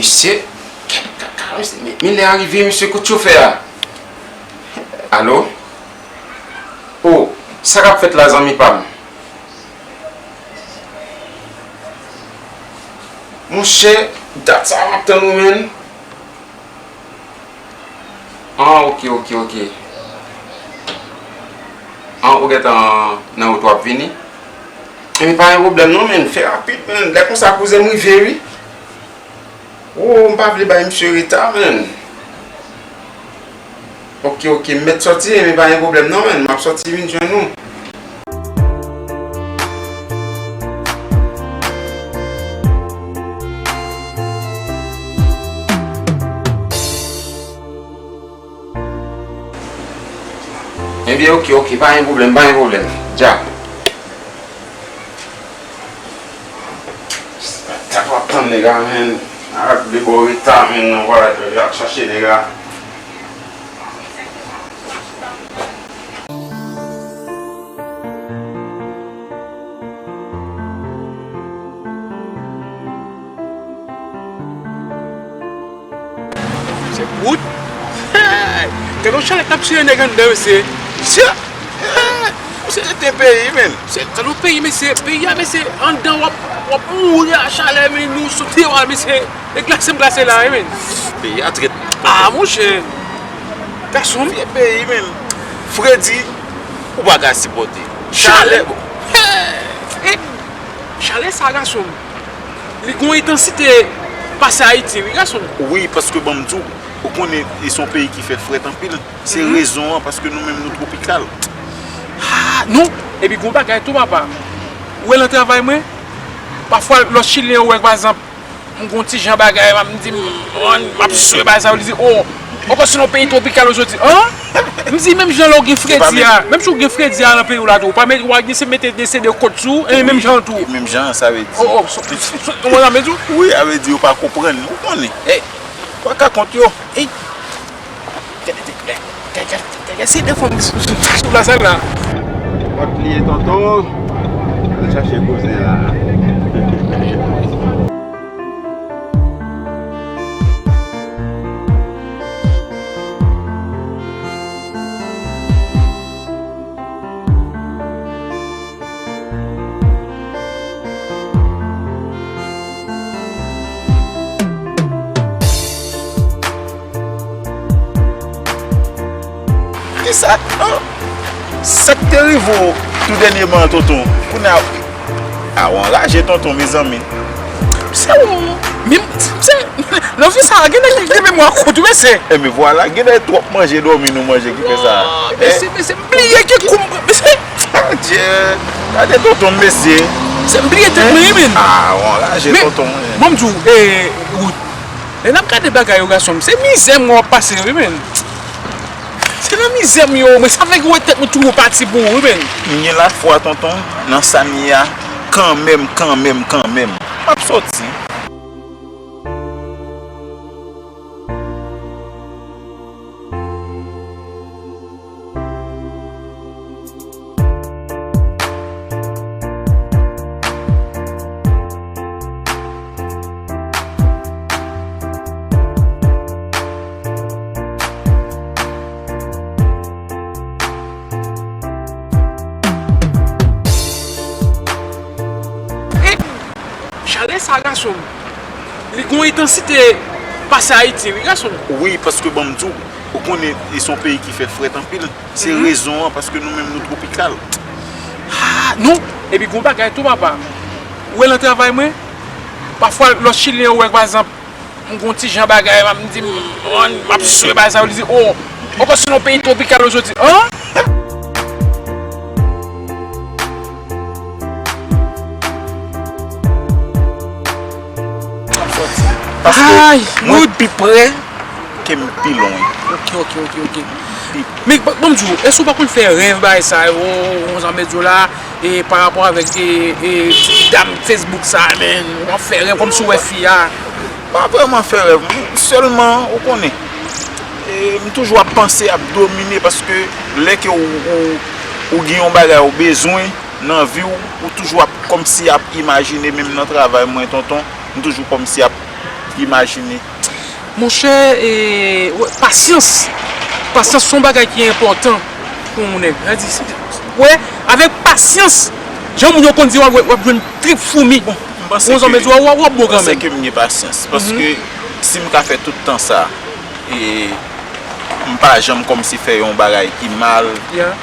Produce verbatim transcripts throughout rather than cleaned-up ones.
Mesye, men, men lè a rive, mesye, kout chofè a. Alo? O, sa k ap fèt la, zanmi pa m? Monchè, dat sa a m ap tann ou, menn. Ah, ok, ok, ok. Ah, ou gentan nan wout w ap vini? Enben, pa gen pwoblèm non, menn. Fè rapid, menn. Lè konsa, kouzen m rive, wi. Oh, m pa vle bay misye reta, menn. Ok, ok, m mèt sòti, enben, pa gen pwoblèm non, menn. M ap sòti vin jwenn ou. Ebyen, ok, ok, pa gen pwoblèm, pa gen pwoblèm. Dja. Sa w ap tann nèg la, menn. Arab de bò reta, menn, nan vwayaj, y ap chache nèg la. Se bout. Hey! Gade yon chalè k ap tiye nèg anndan, mesye. Mesye! Hey! Mesye, se te peyi, menn. Se, gade yon peyi, mesye. Peyi a, mesye, anndan w ap, w ap mouri a chalè, men nou sot deyò a, mesye. E glase m glase la, wi, menn. Peyi a trèt. Ah, monchè. Gason m. Vye peyi, menn. Fredi, ou pa ka sipòte. Chalè. Chalè. Hey! E chalè sa, gason m. Li gon entansite pase Ayiti, wi, gason m. Wi, paske ban m di w, ou konnen, e se yon peyi ki fè frèt anpil. Se rezon an, paske nou menm nou twopikal. Ah, non! Epi gon bagay tou, papa. Ou wè nan travay mwen, pafwa, lòt Chilyen, ou wè, pa egzanp, m gon ti jan bagay, m ap, m di, m, m ap swe bagay sa yo, li di, oh, ankò se nan peyi twopikal ou soti. An? M di, menm jan lè w gen fredi a, menm si w gen fredi a nan peyi w la tou, ou pa mete, w a gen se mete de sede kot sou, e menm jan tou. Menm jan, sa vle di. Oh, oh, so, so, so, ou konprann sa m vle di w? Wi, sa vle di yo pa konprann, ou konnen. Ey, twa ka kont yo. Ey. Gade, gade, gade, gade, gade, se de fanm sou, sou, sou, sou la sèn la. Kot li ye, tonton? Al chache kouzen la. Kisa? An? Sa k te rive w tou dènyèman an, tonton? Kounye a, a, w anraje, tonton, mezanmi. Se ou, men, se, nan vi sa a, gen nèg ki gen memwa kout, wi, mesye. Enben vwala, gen nèg twòp manje dòmi nou manje ki fè sa. Mesye, mesye, m bliye ki kou m, mesye. Adye, gade tonton m, mesye. Se m bliye tèt mwen, wi, menn. A, w anraje, tonton. Men, bon, m di w, e, Wood, lè n ap gade bagay yo, gason m, se mizè m wè w ap pase, wi, menn. Se nan mizè m yo, mwen, sa fè gen wè tèt mwen tou wo pati pou ou, wi, menn. M gen lafwa, tonton, nan sa m ye a, kanmenm, kanmenm, kanmenm. M ap sòti. Chalè sa, gason m, li gon entansite pase Ayiti, wi, gason m. Wi, paske ban m di w, ou konnen, e se yon peyi ki fè frèt anpil. Se rezon an, paske nou menm nou twopikal. Ah, non! Epi gon bagay tou, papa. Ou wè nan travay mwen, pafwa, lòt Chilyen, ou wè, pa egzanp, m gon ti jan bagay, m di, m, m ap swe bagay sa yo, li di, oh, ankò se nan peyi twopikal ou soti. An? Paske mwen pi pre ke m pi lwen. Ok, ok, ok, ok. Men, ban m di w, èske w pa konn fè rèv bagay sa yo, yon jan m di w la, e, pa rapò avèk, e, e, ti dam Facebook sa, menn, w ap fè rèv kòmsi w wè fi a? Pa vrèman fè rèv, mwen, sèlman, ou konnen, e, m toujou ap panse, ap domine, paske lè ke ou, ou, ou gen yon bagay ou bezwen nan vi w, ou toujou ap kòmsi ap imajine, menm nan travay mwen, tonton, m toujou kòmsi ap imajine. Monchè, e, wè, pasyans. Pasyans se yon bagay ki enpòtan pou yon nèg. Sa di, wè, avèk pasyans, jan moun yo konn di, w ap, w ap jwenn trip foumi. Bon, m panse ke, w ap, w ap bon kanmenm. M panse ke m gen pasyans. Paske si m ka fè tout tan sa, e m pa janm kòmsi fè yon bagay ki mal. Yeah.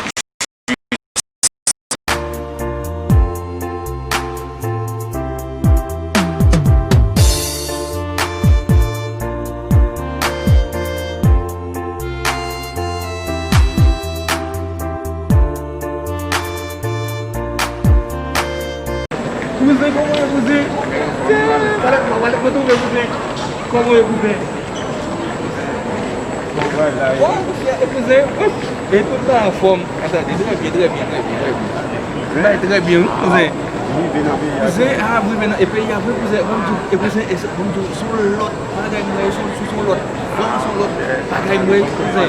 Kouzen, kòman w ye, kouzen? Kòman w ye, kouzen? Bon, e kouzen, e tout la anfòm. Atande, trè byen, trè byen, trè byen, trè byen. Bay trè byen, wi, kouzen. Kouzen, a, rive nan, e peyi a vre, kouzen, ban m di w, e kouzen, e se, ban m di w, se yon lòt bagay, mwen, se yon, se yon lòt van, se yon lòt bagay, mwen, kouzen.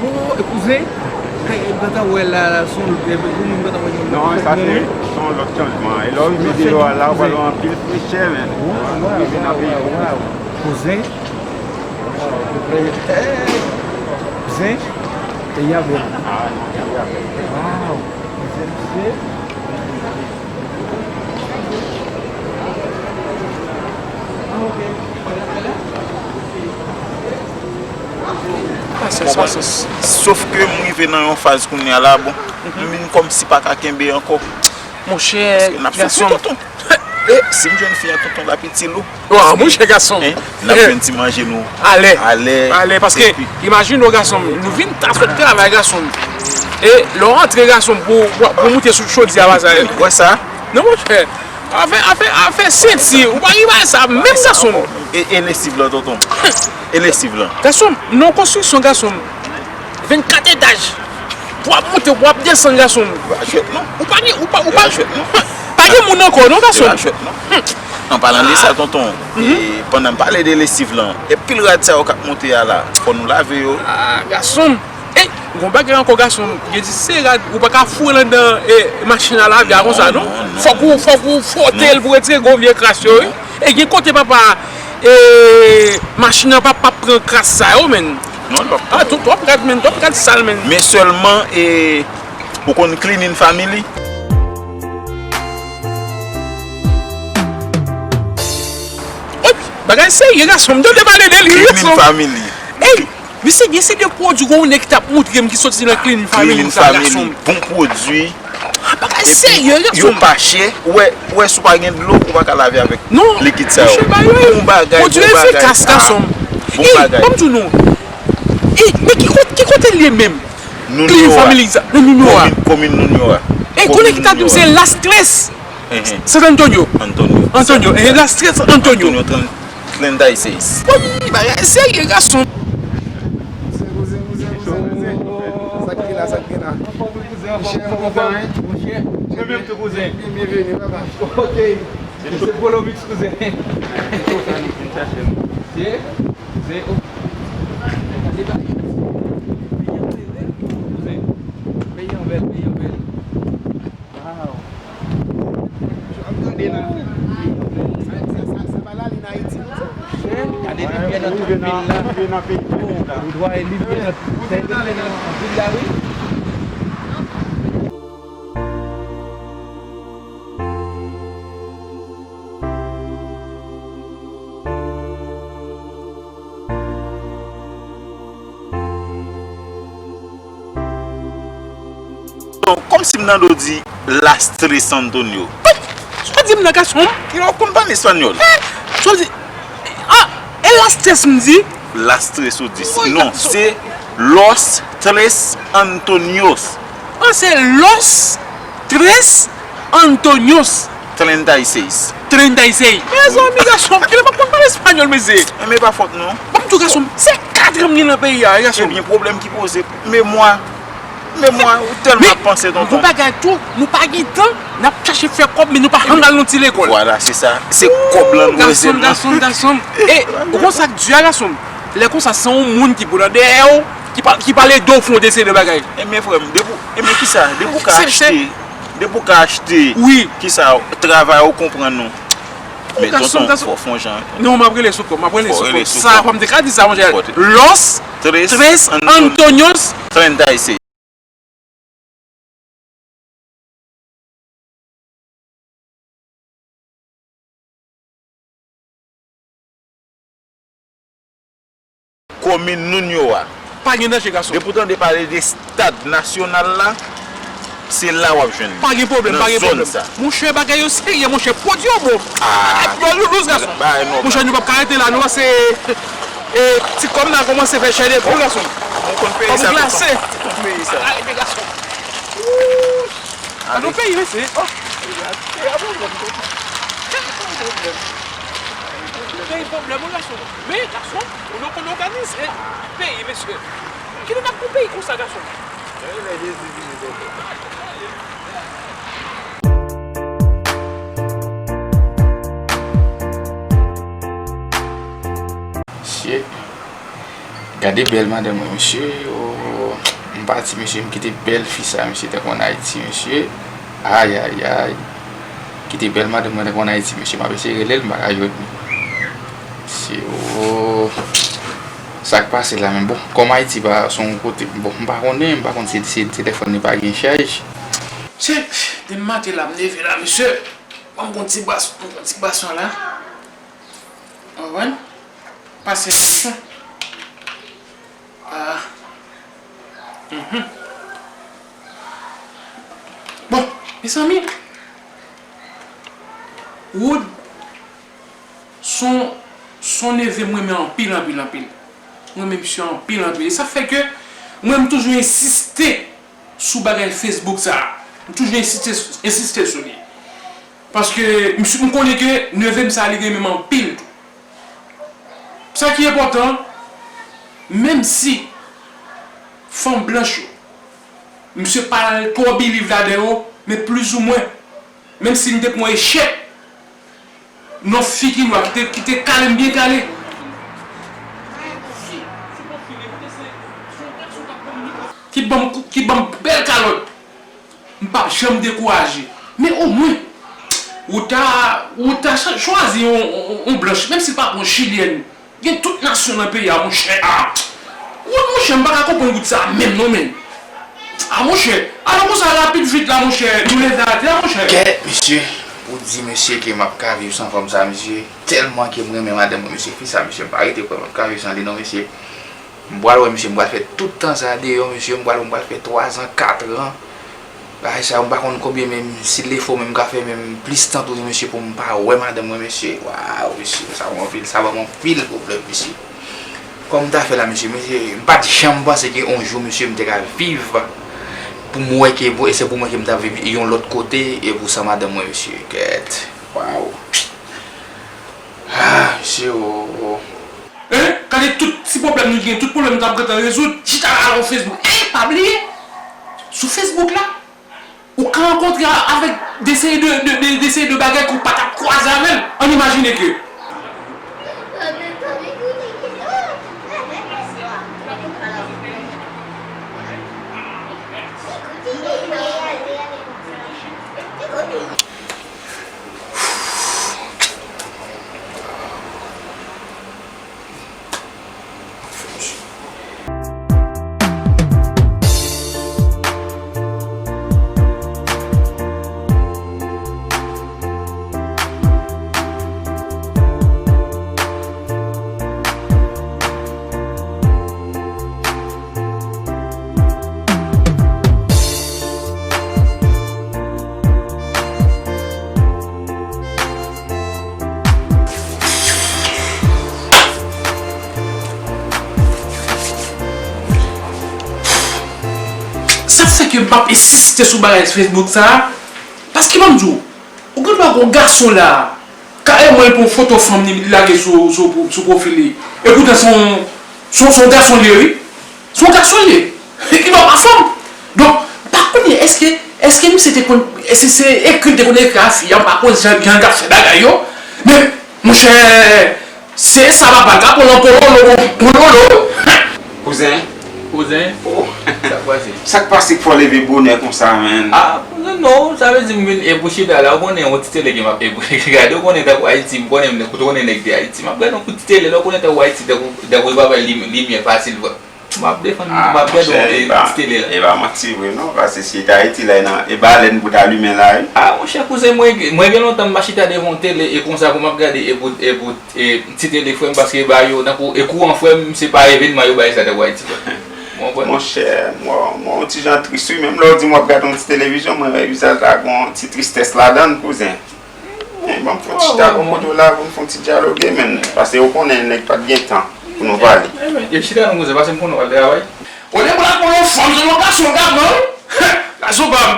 Wo, e kouzen, e, e, gata wè la, la, se yon lòt, e, pou moun gata wè yon lòt. Non, sa se, se yon lòt chanjman. E lè w rive deyò a la, ou pral wè anpil frechè, men. Rive nan peyi. Kouzen, Zen, e y ave. Wow. Zen, zen. Pasyans, pasyans. Sof ke m rive nan yon faz kounye a la, bon, m vin kòmsi pa ka kenbe ankò. Monchè, gason m. E, si m jwenn fi an, tonton, l ap itil ou. Wa, monchè, gason m. N ap jwenn ti manje nou. Alè. Alè. Alè, paske, imajine w, gason m, nou vin ta sot travay, gason m. E, lè w antre, gason m, pou, pou, pou moute sou chodi a, pa sa. Ou wè sa? Non, monchè. Afè, afè, afè senti, ou pa gen bagay sa, menm, gason m. E, e lesiv lan, tonton. E lesiv lan. Gason m, nan konstriksyon, gason m. Vennkat etaj. W ap monte, w ap desann, gason m. Ou pa jwèt, non. Ou pa gen, ou pa, ou pa jwèt, non. Pa gen moun ankò, non, gason m. An palan de sa, tonton, e, pandan m pale de lesiv lan, e pil rad sa yo k ap monte a la, fò nou lave yo. Ah, gason m. E, gon bagay ankò, gason m. Yo di se rad, ou pa ka foure l anndan, e, machin a lave a konsa, non. Fòk ou, fòk ou fwote l pou retire gwo vye kras yo, wi. E gen kote, papa, e, machin nan p ap, p ap pran kras sa yo, menn. Non, l p ap pran. Ah, twòp rad, menn, twòp rad sal, menn. Men sèlman, e, ou konn cleaning family? Wi, bagay serye, gason m, m tande pale de li, gason m. Cleaning family. Ey, misye gen se de pwodui, gon nèg ki t ap montre m ki soti nan cleaning family sa, gason m. Bon pwodui. Bagay serye, gason m. Yo pa chè. Ou wè, ou wè si w pa gen dlo, ou pa ka lave avèk likid sa yo. Non, monchè, bagay, yon bagay, pwodui efikas, gason m. Bon bagay. Ey, ban m di w non. Ey, men ki kote, ki kote l ye menm? Clean Family sa, nan Nounio a. Komin, komin Nounio a. Ey, konnen ki ta di m se Las Tres. San Antonio. Antonio. Antonio, eh, Las Tres San Antonio. Antonio, trenta y seis. Wi, bagay serye, gason. Kouzen, kouzen, kouzen, kouzen, kouzen. Sa k gen la, sa k gen la? Anfòm, wi, kouzen, anfòm, anfòm, anfòm. Monchè, mwen menm tou, kouzen. Byen, byenveni, papa. Ok. Se Polo Mix, kouzen. Se, se, oh. Gade bagay. Peyi an bèl, kouzen. Peyi an bèl, peyi an bèl. Wow. Ap gade la. Sa, sa, sa, sa pa la, li nan Ayiti, non? Gade limyè nan tout vil la. Rive nan peyi Kebèk la. Ou dwa e limyè nan, se limyè nan vil la, wi. Bon, kòmsi m nan do di Las Tres Antonio. Sa w di m nan, gason m? Ou konn pale espanyòl? Sa w di? Ah, e Las Tres m di? Las Tres ou di. Non, se Los Tres Antonios. Ah, se Los Tres Antonios. Treinta y seis. Treinta y seis. Mezanmi, gason, kilè m ap konn pale espanyòl, mesye? Men pa fòt nou. Ban m di w, gason, se kat an m gen nan peyi a, gason. Ebyen, pwoblèm ki poze, memwa. Memwa, ou tèlman ap panse, tonton. Men, gon bagay tou, nou pa gen tan, n ap chache fè kòb, men nou pa janm al nan ti lekòl. Vwala, se sa. Se kòb lan nou bezwen. Gason, gason, gason. E, ou konn sa k di a, gason? Lè konsa, se yon moun ki pou nan dèyè w, ki pa, ki pale do fon de se de bagay. Ebyen, frè m, depi w, ebyen, kisa? Depi w ka achte, depi w ka achte, kisa, travay ou konprann nou. Men gason, tonton, gason. Fò, fò jan. Non, m ap rele sou kò m, m ap rele sou kò m. Sa, fò m te ka di sa, monchè. Los tres Antonios treinta y seis. Komin Nuñoa. Pa gen danje, gason. Depi w tande pale de stad nasyonal la, se la w ap jwenn li. Pa gen pwoblèm, pa gen pwoblèm. Nan zòn sa. Monchè, bagay yo serye, monchè. Pwodui yo bon. Ah. Bagay yo lous, gason. Bagay nòmal. Monchè, nou p ap ka rete la, nou pase, e, ti kòm nan kòmanse fè chè de poul, gason. Ou konn peyi sa, tonton. Ou glase. Ou konn peyi sa. Arete, gason. Wouch! An nou peyi, mesye. Oh! Peyi a pwoblèm, tonton. Peyi pwoblèm, wi, gason. Men, gason, nou konn òganize peyi, mesye. Ki nou t ap gon peyi konsa, gason? Lè Jezi vini, tonton. Shit. Gade bèl madanm mwen, mesye. Oh, m pati, mesye, m kite bèl fi sa, mesye, tankou ann Ayiti, mesye. Ay, ay, ay. Kite bèl madanm mwen tankou ann Ayiti, mesye. M ap eseye rele l, m pa ka jwenn li. Mesye, oh. Sa k pase la menm? Bon, kòm Ayiti pa se yon kote, bon, m pa konnen, m pa konn si, si telefòn li pa gen chaj. Mesye, depi maten la, m leve la, mesye. Ban m pran ti bas-, m pran ti basyon la. Ou konprann? Pase nan sa. Ah. Mhm. Bon, mezanmi. Wood, son, son neve m renmen anpil, anpil, anpil. Mwen renmen misye anpil, anpil. E sa fè ke mwen, m toujou ensiste sou bagay Facebook sa a. M toujou ensiste, ensiste sou li. Paske m, m konnen ke neve m sa a, li renmen m anpil tou. Sa ki enpòtan, menm si fanm blanch yo, misye pa twò biliv ladan yo, men plizoumwen, menm si m te pran echèk, nan fi ki nwa, ki te, ki te kale m byen kale. Ki ban m kou-, ki ban m bèl kalòt. M p ap janm dekouraje. Men omwen, ou ta, ou ta cha-, chwazi yon, yon, yon blanch, menm si l pa bon chilyèn. Gen tout nasyon nan peyi a, monchè. Ah! Wood, monchè, m pa ka konprann Wood sa a menm non, menn. Ah, monchè, alò konsa rapid vit la, monchè, nou leve atè a, monchè. Kèt, mesye, pou di, mesye, ke m ap ka viv san fanm sa, mesye, tèlman ke m renmen madanm mwen, mesye, fi sa, mesye, m pa rete kwè m ap ka viv san li non, mesye. M pral wè, mesye, m pral fè tout tan sa deyò, mesye, m pral, m pral fè twa zan, kat an. Bagay sa yo, m pa konn konbyen, menm si lefò menm m ka fè, menm plis tan toujou, mesye, pou m pa wè madanm mwen, mesye. Waw, mesye, sa ban m anpil, sa ban m anpil pwoblèm, mesye. Kòman m ta fè la, mesye? Mesye, m pa t janm panse ke yon jou, mesye, m te ka viv pou m wè ke, e se pou mwen ke m ta viv yon lòt kote, e pou san madanm mwen, mesye. Kèt. Waw. Ah, mesye, oh, oh. Hein? Gade tout ti pwoblèm nou gen, tout pwoblèm nou t ap gentan rezoud, chita la nan Facebook. Hein? Pa bliye, sou Facebook la, ou ka rankontre a-, avèk de seri de, de, de, de seri de bagay ke w pa t ap kwaze avè l. Ann imajine ke Sa fè ke m p ap ensiste sou bagay Facebook sa a, paske ban m di w, ou gen dwa gen yon gason la, kareman li pran foto fanm li, li lage sou, sou, sou pwofil li. Epoutan se yon, se yon, se yon gason li ye, wi. Se yon gason li ye. Li pa fanm. Donk, m pa konnen èske, èske misye te konn, èske se ekri l te konn ekri a fi a, m pa konn jan, jan l t ap fè bagay yo. Men, monchè, se sa papa l ka pran nan pololo, pololo. Kouzen, Kouzen, sa k pase? Sa k pase k fè w leve bonè konsa, menn? Ah, kouzen, non, sa vle di m vin e pou chita la, ou konnen yon ti tele ke m ap e pou gade, ou konnen tankou Ayiti, m konnen, ou konnen nèg de Ayiti, m ap gade yon ti tele la, ou konnen tankou Ayiti, tankou, tankou e pa bay lim-, limyè fasil, vre. M ap defann, m ap gade yon ti tele la. E pa manti vre, non, paske si te Ayiti la, e nan, e balèn pou ta limen la, wi. Ah, monchè, kouzen, mwen, mwen gen lontan m pa chita devan yon tele, e konsa pou m ap gade, e pou, e pou E ti tele frè m, paske ba yo, tankou, e kouran frè m, se pa evènman yo bay sa tankou Ayiti, frè m. Ou konprann? Monchè, mwen, mwen yon ti jan tris, wi, menm lè w di m w ap gade yon ti televizyon, mwen wè vizaj la gen yon ti tristès ladan l, kouzen. Men, ban m fè yon ti chita bò kote w la, pou n fè yon ti dyaloge, menn, paske ou konnen nèg pa t gen tan pou nou pale. Ebyen, e chita non, kouzen, paske m konnen w al travay. Olye pou l al pran yon fanm, se yon gason, gad non. Gason pa m.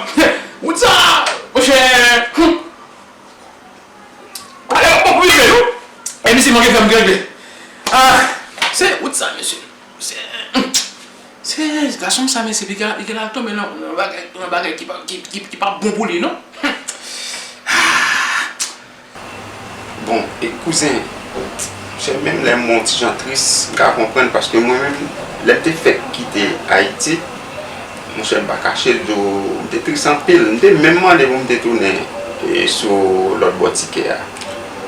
Wout sa, monchè. Pale w bon pou misye, wi. E misye manke fè m trangle. Ah, se wout sa, mesye. Se, se gason sa, mesye, li gen, li gen al tonbe nan, nan bagay, nan bagay ki pa, ki, ki, ki pa bon pou li, non? Ah. Bon, e kouzen, monchè, menm lè m yon ti jan tris, m ka konprann, paske mwen menm, lè m te fèk kite Ayiti, monchè, m pa kache l di w, m te tris anpil. M te menm mande pou m te tounen, e, sou lòt bò tikè a.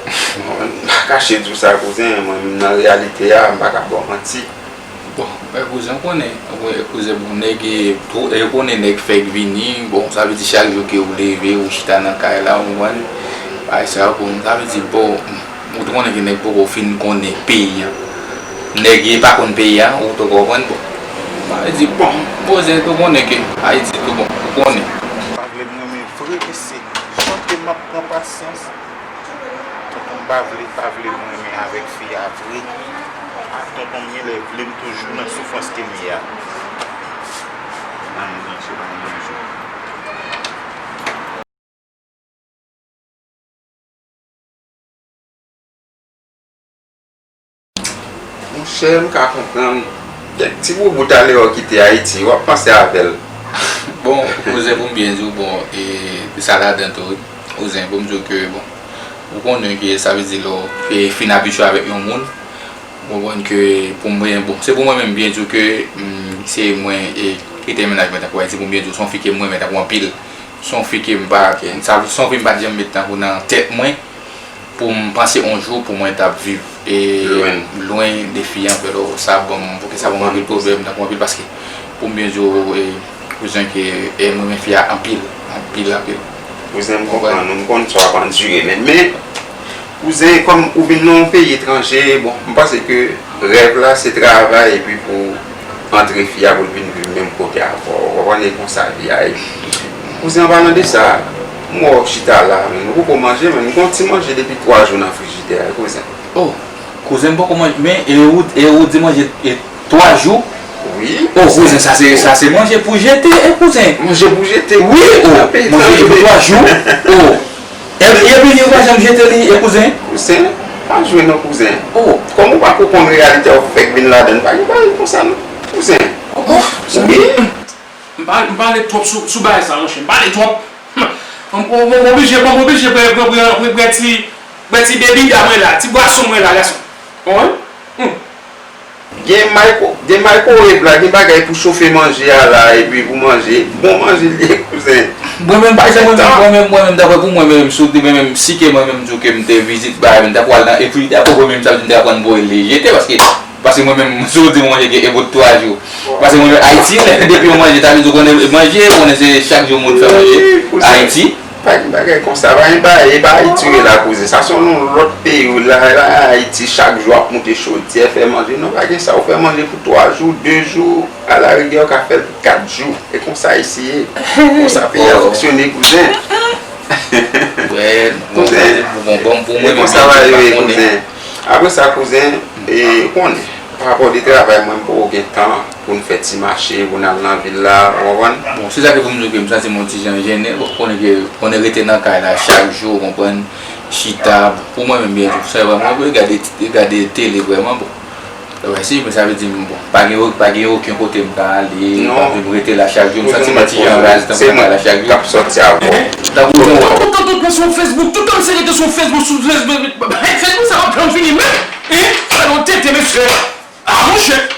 M pa kache di w sa, kouzen, mwen menm nan reyalite a, m pa ka ba w manti. Bon, men kouzen, ou konnen, ou konnen, kouzen, bon, nèg, e, tou, e, ou konnen nèg fèk vini, bon, sa vle di chak jou ke ou leve, ou chita nan kay la, ou konprann, bagay sa yo, bon, sa vle di, bon, ou te konnen ke nèg poko fin konnen peyi a. Nèg e pa konn peyi a, ou te konprann, bon. Sa vle di, bon, kouzen, ou konnen ke Ayiti tou, bon, ou konnen. Pa vle m renmen vre, mesye. Jan ke m ap pran pasyans. Tonton m pa vle, pa vle m renmen avèk fi a vre. Ah, tonton m genlè vle m toujou nan soufrans ke m ye a. Ann, ann, se pa yon bon jou. Monchè, m ka konprann. Kèk ti bout talè w kite Ayiti, w ap panse avè l. Bon, kouzen, pou m byen di w, bon, e, sa ladan tou, wi. Kouzen, pou m di w ke, bon, ou konnen ke sa vle di lè w fin abitye avèk yon moun, ou konprann ke pou mwen, bon, se pou mwen menm, byen di w ke, mm, se mwen, e, kite mennaj mwen tankou Ayiti, pou m byen di w, se yon fi ke m renmen tankou anpil. Se yon fi ke m pa, sa, se yon fi m pa t janm met tankou nan tèt mwen. Pou m panse yon jou pou mwen t ap viv, e, lwen, lwen de fi an, pero sa ban m, pou ke sa ban m anpil pwoblèm, tankou anpil, paske pou m byen di w, e, kouzen ke, e, m renmen fi a anpil, anpil, anpil. Kouzen, m konprann ou, m konn sa w ap andire, men, men, kouzen, kòm ou vin nan yon peyi etranje, bon, m panse ke rèv la se travay epi pou antre fi a pou l vin viv menm kote avè w. Ou konprann, e konsa vi a ye. Kouzen, an palan de sa, m wè w chita la, men ou poko manje, men m gon ti manje depi twa jou nan frijidè a, kouzen. Oh, kouzen, m poko manje, men e ou, e ou di manje e twa jou? Wi. Oh, kouzen, sa se, sa se manje pou jete, e kouzen. Manje pou jete. Wi, oh, manje e pou twa jou. Oh. E, epi li pa janm jete li, e kouzen? Kouzen, pa jwe non, kouzen. Oh. Kòm ou pa ko konn reyalite a, ou fèk vin ladan l, pa gen bagay konsa non, kouzen. Oh, wi. M pa, m pale twòp sou, sou bagay sa, monchè. M pale twòp. M, m, m oblije, m oblije pran, pran, pran, pran ti, pran ti bebida mwen la, ti bwason mwen la, gason. Ou konprann? Hmm. Gen mayko-, gen maykowèv la, gen bagay pou chofe manje a la, epi pou manje. Bon manje li ye, kouzen. Mwen menm, kouzen, mwen menm, mwen menm, mwen menm, daprè pou mwen menm, si w te mwen menm, si ke mwen menm, di w ke m te vizit bagay, m ta pral nan, epi daprè mwen menm, sa vle di m te aprann voye l jete, paske, paske mwen menm, si w di mwen manje gen e bout twa jou. Paske mwen menm, Ayiti, depi yon manje, ta vle di w konnen manje, konnen se chak jou moun fè manje. Ayiti. Pa gen bagay konsa, pa gen bagay, e pa Ayiti w ye la, kouzen. Sa se yon lòt peyi w la, la, Ayiti, chak jou w ap moute chodyè, fè manje. Non, pa gen sa, ou fè manje pou twa jou, de jou, alarigè, ou ka fè l pou kat jou. E konsa isi ye. Konsa peyi a fonksyone, kouzen. Wè, bon, bon, bon, bon, bon, e konsa bagay yo ye, kouzen. Apre sa, kouzen, e, ou konnen, pa rapò de travay, mwen, m poko gen tan pou n fè ti mache, pou n al nan vil la, ou konprann? Bon, se sa ki pou m di w ke m santi m yon ti jan jennen, bon, konnen ke, konnen rete nan kay la chak jou, ou konprann, chita, pou mwen menm, byen di w, se vrèman, mwen gade, gade tele vrèman, bon. Wè, si, men sa vle di, bon, pa gen, pa gen okenn kote m ka ale, pa vle m rete la chak jou, m santi m yon ti jan raz, tankou m rete la chak jou. K ap sòti avè w. Tankou jan w wè. Tout tan, tout tan sou Facebook, tout tan m se rete sou Facebook, sou Facebook, Facebook sa ap janm fini menm. Hein? Sa yon tete, mesye. Ah, monchè.